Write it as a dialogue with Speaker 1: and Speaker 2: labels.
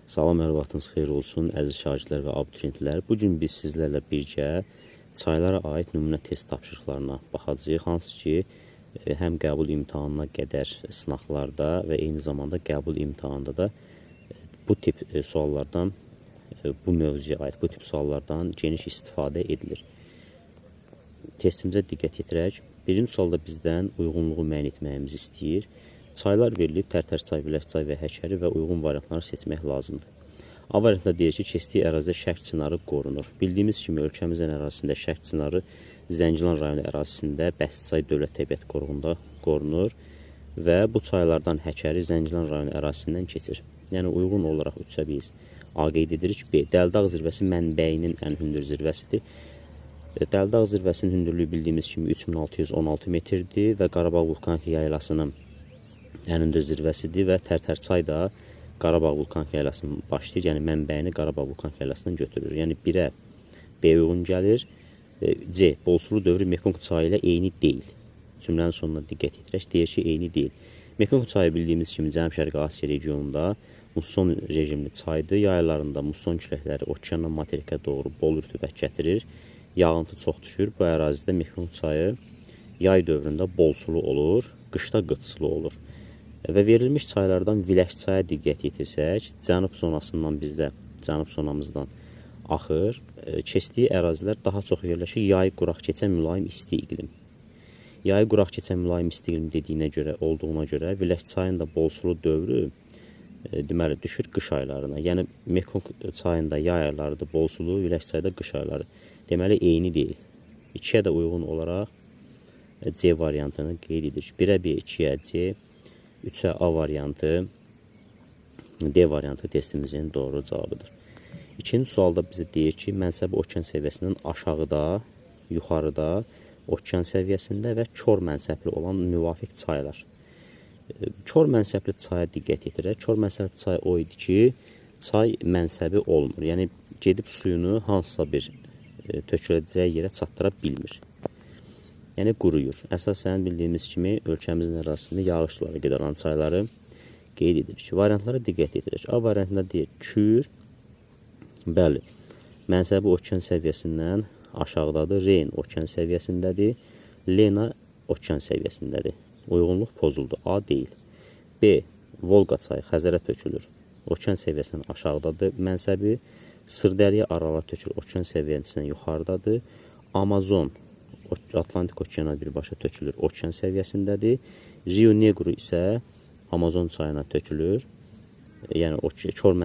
Speaker 1: Salam, hər vaxtınız xeyir olsun, əziz şagirdlər və abituriyentlər. Bu gün biz sizlərlə birgə çaylara aid nümunə test tapşırıqlarına baxacağıq. Hansı ki, həm qəbul imtahanına qədər sınaqlarda və eyni zamanda qəbul imtahanında da bu tip suallardan, bu mövzuya aid bu tip suallardan geniş istifadə edilir. Testimizə diqqət yetirək. Birinci sualda bizdən uyğunluğu müəyyən etməyimizi istəyir. Çaylar verilib, Tərtər çay, Vilək çay və Həkəri və uyğun variantları seçmək lazımdır. A variantında deyir ki, keçdiyi ərazidə şərq çinarı qorunur. Bildiyimiz kimi ölkəmizin ərazisində şərq çinarı Zəngilan rayonu ərazisində Bəsçay Dövlət Təbiət Qoruğunda qorunur və bu çaylardan Həkəri Zəngilan rayonu ərazisindən keçir. Yəni uyğun olaraq 3-ə biz A qeyd edirik. B. Dəldağ zirvəsi mənbəyinin ən hündür zirvəsidir. Dəldağ zirvəsinin hündürlüyü bildiyimiz kimi 3616 metrdir və Qarabağ vulkanik yaylasının ən hündür zirvəsidir və Tərtər çay da Qarabağ vulkanik yaylasından başlayır. Yəni mənbəyini Qarabağ vulkanik yaylasından götürür. Yəni 1-ə B uyğun gəlir. C. Bolsulu dövrü Mekong çayı ilə eyni deyil. Cümlənin sonuna diqqət yetirək. Deyir ki, eyni deyil. Mekong çayı bildiyimiz kimi Cənub-Şərqi Asiya regionunda musson rejimli çaydır. Yaylarında musson küləkləri okeandan materikə doğru bol rütubət gətirir. Yağıntı çox düşür. Bu ərazidə Mekong çayı yay dövründə bol sulu olur, qışda qıt sulu olur. Və verilmiş çaylardan Vilək çaya diqqət yetirsək, cənub zonasından bizdə, cənub zonamızdan axır. Keçdiyi ərazilər daha çox yerləşir yayı quraq keçən mülayim isti iqlim. Yayı quraq keçən mülayim isti iqlim dediyinə görə, olduğuna görə Vilək çayın da bol sulu dövrü deməli düşür qış aylarına. Yəni Mekong çayında yay aylarıdır bol sulu, Vilək çayda qış ayları. Deməli eyni deyil. 2-yə də uyğun olaraq C variantını qeyd edirik. 1-ə B, 2-yə C, 3-ə A variantı, D variantı testimizin doğru cavabıdır. İkinci sualda bizə deyir ki, mənsəbi okean səviyyəsindən aşağıda, yuxarıda, okean səviyyəsində və kor mənsəbli olan müvafiq çaylar. Kor mənsəbli çaya diqqət yetirək. Kor mənsəbli çay o idi ki, çay mənsəbi olmur. Yəni gedib suyunu hansısa bir töküləcəyi yerə çatdıra bilmir. Yəni quruyur. Əsasən bildiyimiz kimi ölkəmizin ərazisində yağış suları qidalan çayları qeyd edirik. Variantlara diqqət yetirək. A variantında deyir Kür, bəli, mənsəbi okean səviyyəsindən aşağıdadır. Reyn okean səviyyəsindədir. Lena okean səviyyəsindədir. Uyğunluq pozuldu. A deyil. B. Volqa çayı Xəzərə tökülür. Okean səviyyəsindən aşağıdadır mənsəbi. Sırdərya Arala tökülür. Okean səviyyəsindən yuxarıdadır. Amazon Atlantik okeana birbaşa tökülür, okean səviyyəsindədir. Rio Negro isə Amazon çayına tökülür. Yəni kor